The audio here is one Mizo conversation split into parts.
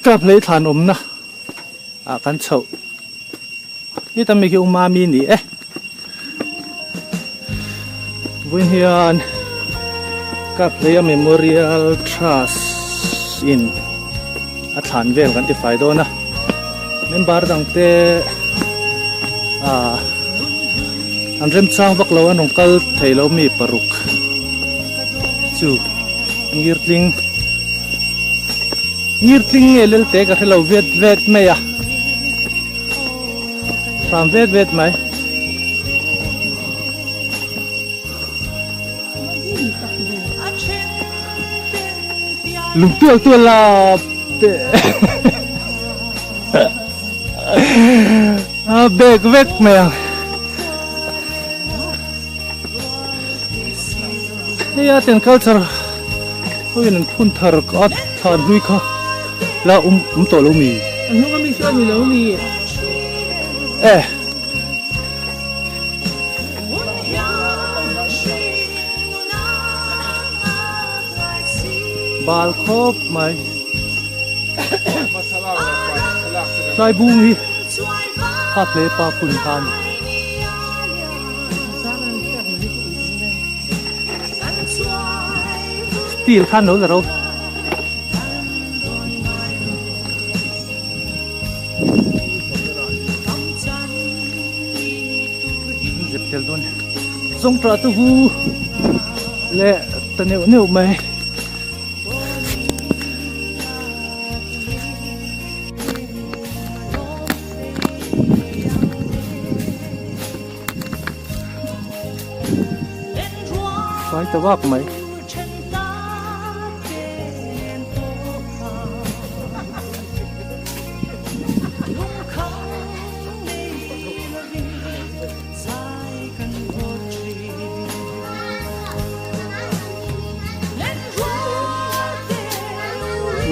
Kap hlei thlan awmna ah kan chhoh ni ta mi khi umami ni e vawiin hian kap hleia memorial trust in a thlan vel kan ti fai dawn a member dang te ah an remchang vak lo an rawn kal thei lo mi paruk chu ngirtling ngirtling nge lel te ka hre lo vet vet mai a hram vet vet mai. Lung tual tual la te a bek vek mai ang hei a ten culture hoin an phun thar a thlan hlui kha la um um tawh lo mi a hnung ami saw a ni lo mi e. Bal khawp mai. Tlai bung hi kha hle pa phun kha a ni. Steel khan lo la ro. Zep tel dawn zawng tah te hu leh ta neuh neuh mai. Fai ta vak mai.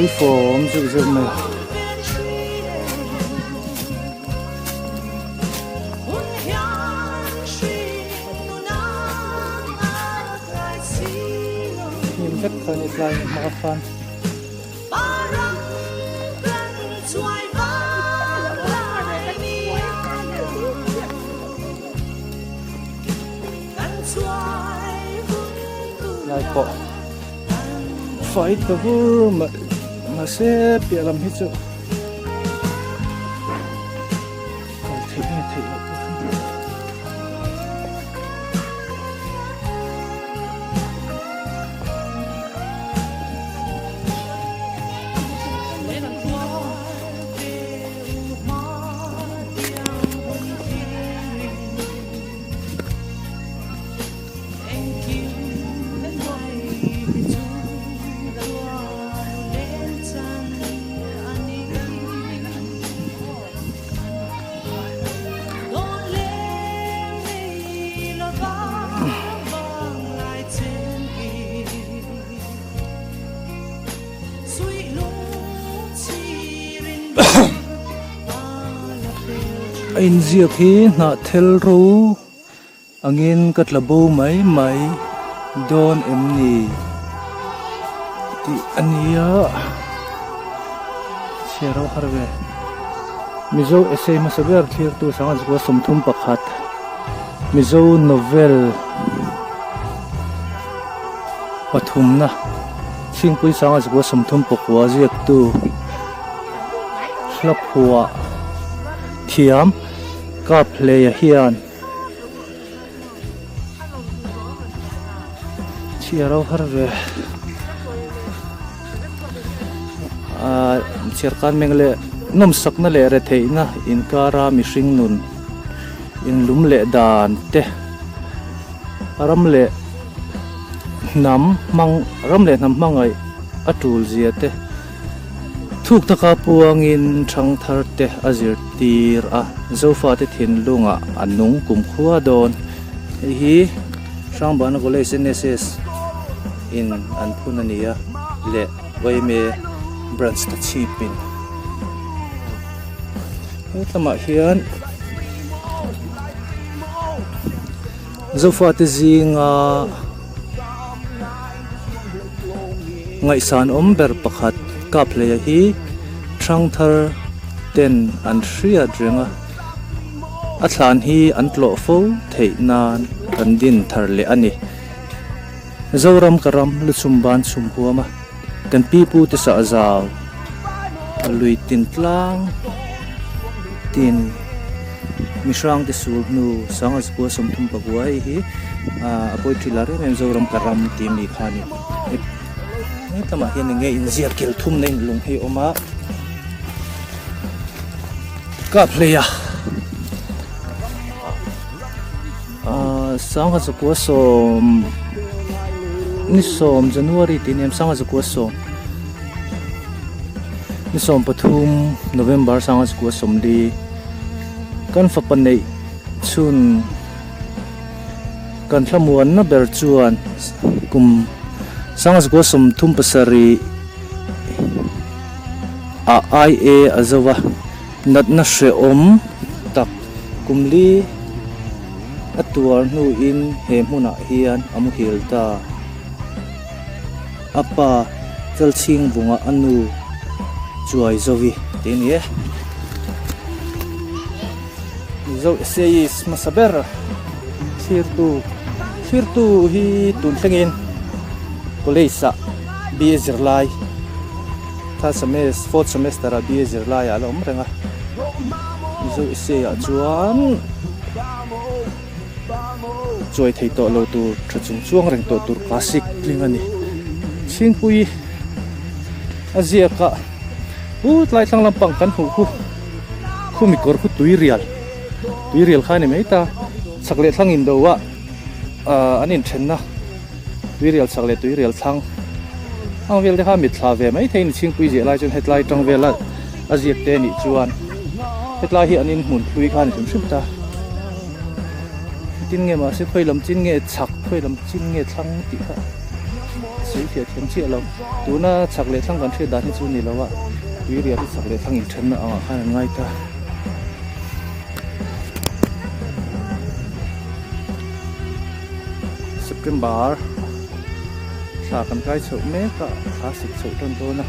Uifawm zeuh zeuh mai. Hnim vek kha ni tlai hma khan. Lai pawh fai ta vur mahse piah lam hi chu kal theih nge theih loh pawh hriat loh. A inziak hi hnah thel ro angin ka tla bo mai mai dawn em ni tih a nia chhiar ho har ve Mizo essay hmasa ber thlirtu sangha zukua 31 Mizo novel pathumna Chhingpui sanga zukua 39 ziaktu hlaphuah thiam kap hleia hian chhiar ho har ve ah chhiar kan meng leh nawmsakna leh retheihna inkara mihring nun inlum leh dan te ram leh hnam hmang ram leh hnam hmangaih a tul zia te thuk taka puangin thangthar te a zirtir a zofa te thinlungah a nung kumkhua dawn hei hi. Hrangbana College NSS in an phun a ni a leh yma branch ta chhip in hetlamah hian Zofate zinga ngaihsan awm ber pakhat Kaphleia hi Thangthar ten an hriat reng a, a thlan hi an tlawh fo theih nan kan din thar leh a ni. Zoram ka ram lu chhum ban chhum huam a, kan pi pu te sah zau lui tin tlang tin mi hrang te sul hnu sanga zakua 34 hei hi a poetry lar em em Zoram ka ram tih mi kha a ni. Hetlama hian eng nge inziak kil thumna in lung hi a awm a, kap hlei a ahh sangha zakua sawm ni sawm January tih ania sangha zakua sawm ni 13 November sangha zakua 40 kan fapa neih chhun. Kan thlamuanna ber chuan kum 1937 ah IA a zo a, natna hrehawm tak kum li a tuar hnuin he hmunah hian a muhil ta. A pa Chalchhingvunga a nu chuai zovi tih a ni e. Mizo essayist hmasa ber thlirtu thlirtu hi tun thlengin college ah BA zirlai third semester fourth semester ah BA zirlai ah a la awm reng a Mizo essay ah chuan chuai thei tawh lo tur tha chung chuang reng tawh tur classic tling a ni Chhingpui a ziak ah u tlai thlang lampang kan hmuh khu. Khumi kawr khu tui rial tui rial kha a ni mai ta chak leh thlang in do a ahh an inthenna tui rial chak leh tui rial thlang ang vel te kha mitthla ve mai thei a ni chhingpui ziah lai chuan hetlai tang vel a a ziak te anih chuan hetlai hi an inhmun hlui kha a ni hrim hrim ta tin nge mahse khawi lam chin nge chak khawi lam chin nge thlang tih kha sawi fiah thiam chiah lo. Tuna chhak leh thlang kan hriat dan hi chu ni lo a, tuirial hi chhak leh thlang inthenna angah khan an ngai ta. September thla kan kai chhoh mek a, thla sik chhoh tan dawn a,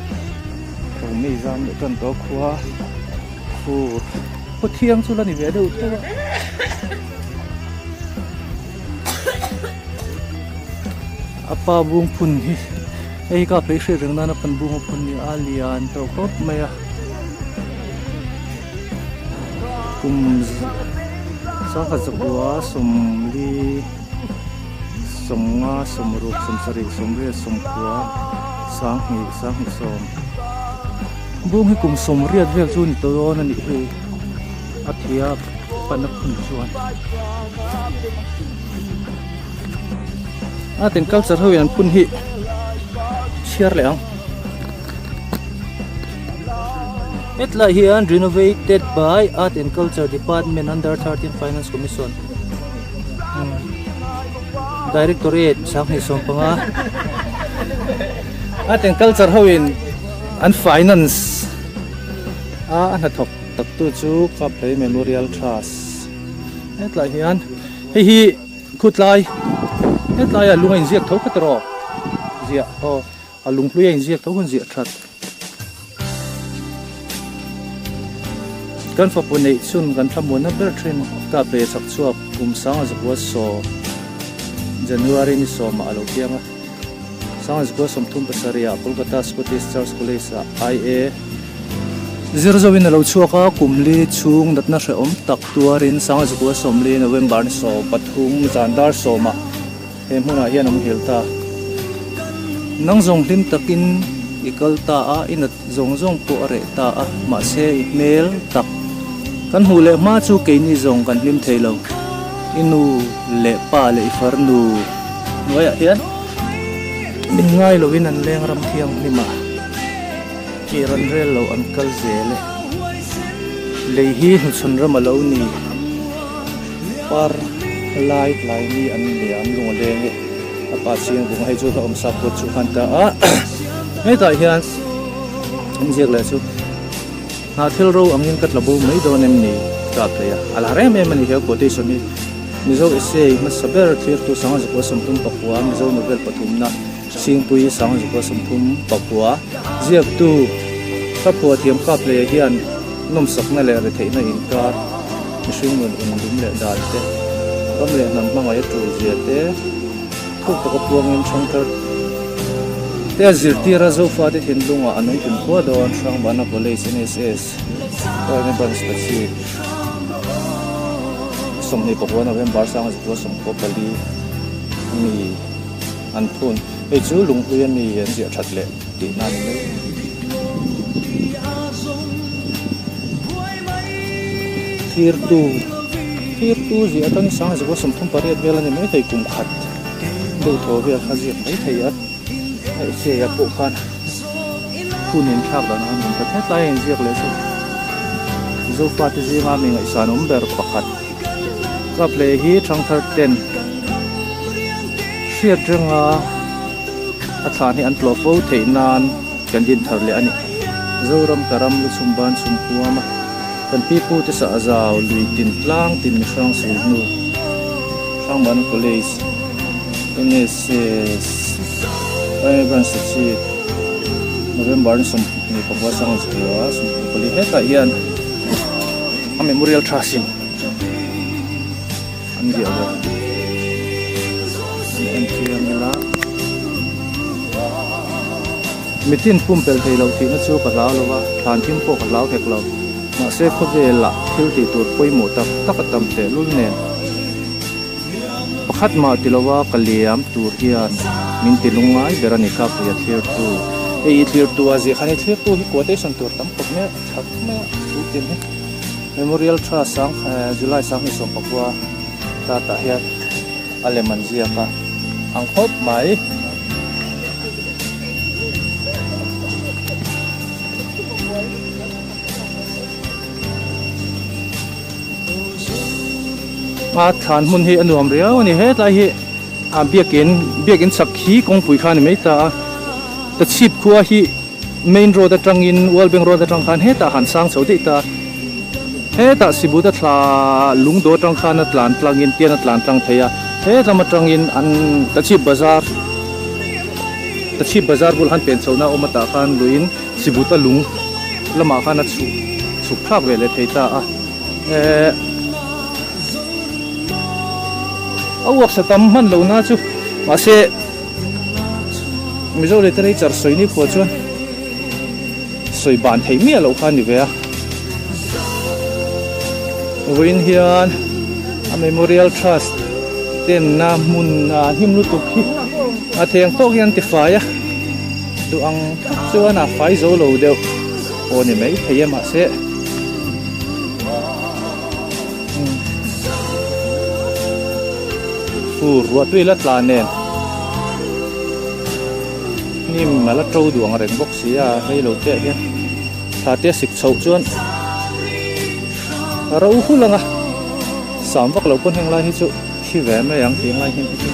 Romei zam leh tan tawh khua fur khaw thiang chu la ni ve deuh tho a. A pa bung phun hi hei hi ka phei hriat reng nana pan bung a phun ni a lian tawh khawp mai a kum sangkhat zakua 40 50 60 70 80 90 20 20 bung hi kum 80 vel chu ni tawh dawn a nih hi a thia pan a phun chuan. A ten culture ho in an phun hi chhiar leh ang. Hetlai hian renovated by Art and Culture Department under 13 Finance Commission Directorate 2015 Art and Culture ho in an finance a a hnathawk tak tu chu Kaplei Memorial Trust hetlai hian Hei hi khutlai hetlai ah lung a inziak tho khat erawh ziah aw a lung hlui a inziak tho hun ziah that. Kan fapa neih chhun kan thlamuanna ber thin ka pe chak chhuak kum 1910 January ni sawmah a lo piang a. 1937 ah Kolkata Scottish Church College ah IA zir zoin a lo chhuak a, kum li chhung natna hrehawm tak tuarin 1940 November ni 13 zan dar sawmah he hmunah hian a muhil ta. Nang zawng hlim takin i kal ta a, i nat zawng zawng pawh a reh ta a, mahse i hmel tak kan hmuh leh hma chu keini zawng kan hlim thei lo. I nu leh pa leh i farnu hnuaiah hian min ngai loin an leng ram thianghlim a, kir an rel lo an kal zel e. Lei hi hnuchhawn ram a lo ni. Par. Lai tlai ni an liam lung a leng e a pa chiang vung a hei chu hlauhawm sap pawh chu khan ta a hetah hian an ziak leh chu hnah thil ro angin ka tla bo mai dawn em ni ka thei a a lar em em a ni he quotation hi Mizo essay hmasa ber thlirtu Sangzukua 34 Mizo novel pathumna Chhingpui Sangzukua 34 ziaktu ka phuah thiam kap leh hian nawmsakna leh retheihna inkar mihring nun indum leh dan te, ram leh hnam hmangaih a tul zia te, thuk taka puangin thangthar te a zirtir a, Zofate thinlungah a nung kum khua dawn, Hrangbana College NSS Oil Branch Tachhip 24 November 1994 mi an phun. Hei chu lunghlui ami an ziah that leh tihna a ni mai. Thirtu Thirtu ziah atangin Sangzika 38 vel a ni maithei kum khat deuh thaw vel kha ziak maithei a hei chiaia pawh khan hun inthlak dan ang in ta thet lai a inziak leh chu Zofate zinga mi ngaihsan awm ber pakhat Cup leh hi thangthar ten hriat renga a thlan hi an tlawh fo theih nan kan din thar leh a ni. Zoram ka ram lu chhum ban chhum huam a, kan pipu te sah zau lui tin tlang tin mihrang sul hnu Hrangban College NSS Primary Branch Sachip November ni 24 sangzua 24 hetah hian a memorial trust in an ziah ve an en chiang ila mitin pumpelh thei loh thihna chu ka hlau lo va thlan thim pawh ka hlau hek lo mahse khawvelah thil tih tur pawimawh tak tak a tam tehlul nen Pakhat mah ti lova ka liam tur hian min ti lungngai ber a ni kha puia thlirtu. Hei i thlirtu a ziah khan i thlirtu hi quotation tur tam khawp mai a, tha khawp mai a thu tin hi. Memorial Trust sang July 29 ta tah hian a lem an ziak a ang khawp mai. A thlan hmun hi a nuam riau a ni hetlai hi a biakin biakin chak hi kawngpui kha a ni mai ta a ta chhip khua hi main road atangin world bank road atang khan hetah han sang chho daih ta hetah sibuta thla lungdo atang khan a tlan tlangin tian a tlan tlang thei a hetlam atangin an ta chhip bazar ta chhip bazar bulah khan pen chhohna a awm a tah khan luiin sibuta lung lamah khan a chhuk chhuk thlak ve leh thei ta a ehh a uak sa tam hman lo na chu mahse Mizo literature sawi ni pawh chuan sawi ban theih miah loh kha a ni ve a vawiin hian a memorial trust tenna hmun a hnim lutuk hi a theng tawk hian an tifai a duh ang tak chuan a fai zo lo deuh pawh a ni mai thei a mahse fur ruah tui la tla nen hnim a la to duh ang reng bawk si a hei lo te ah hian thla te a sik chhoh chuan a ro hul ang a sam vak loh pawn heng lai hi chu thi ve mai ang tih ang lai hian hi chu.